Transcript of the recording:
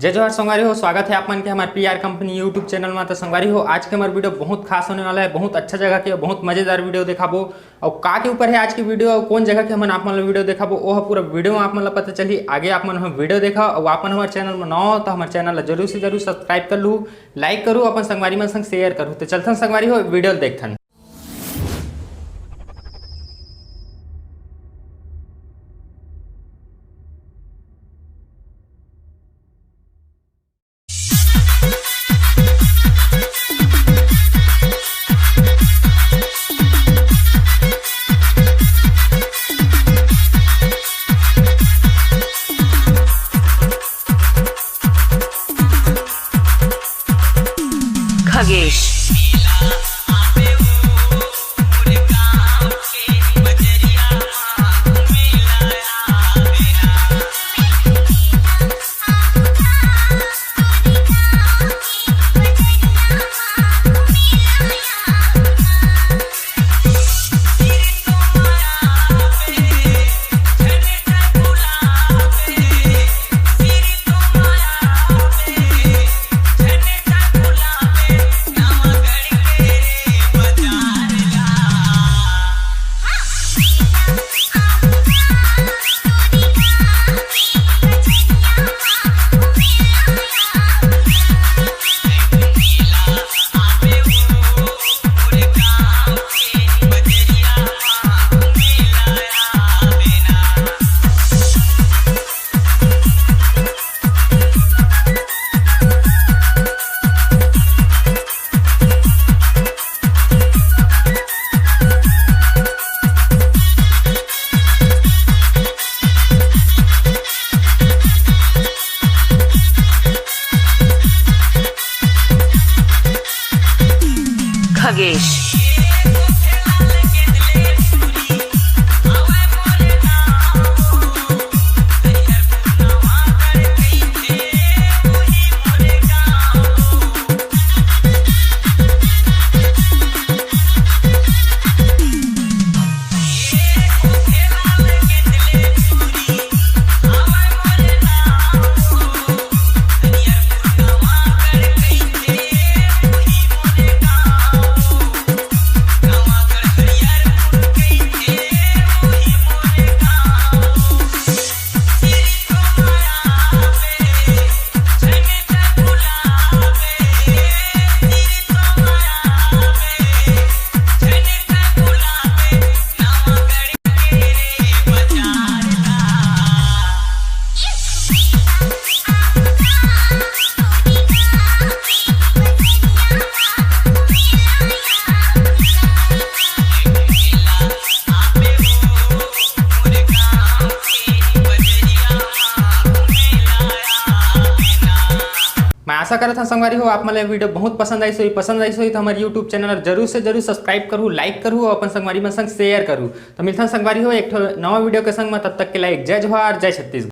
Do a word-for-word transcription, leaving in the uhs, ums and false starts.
जय जोहार संगवारी हो, स्वागत है आप मन के हमारे पीआर कंपनी YouTube चैनल में। तो संगवारी हो, आज के हमारे वीडियो बहुत खास होने वाला है, बहुत अच्छा जगह के, बहुत मजेदार वीडियो दिखाबो। और का के ऊपर है आज की वीडियो और कौन जगह के हमन आप मन ला वीडियो दिखाबो, वो ह पूरा वीडियो में आप मन ला पता चलही। आगे आप मन ह वीडियो देखा और आप मन हमारे चैनल में नवा हो तो हमारे चैनल ला जरूर से जरूर सब्सक्राइब कर लू, लाइक करू, अपन संगवारी मन संग शेयर करू। तो चलथन संगवारी हो, वीडियो ल देखथन। खगेश। खगेश। मैं आशा करत हूँ संगवारी हो, आप मन ला ये वीडियो बहुत पसंद आइस होही। पसंद आइस होही तो हमारे YouTube चैनल ला जरूर से जरूर सब्सक्राइब करू, लाइक करू और अपन संगवारी मन संग शेयर करू। तो मिलथन संगवारी हो एक ठो नवा वीडियो के संग में, तब तक के लिए जय जोहार, जय छत्तीसगढ़।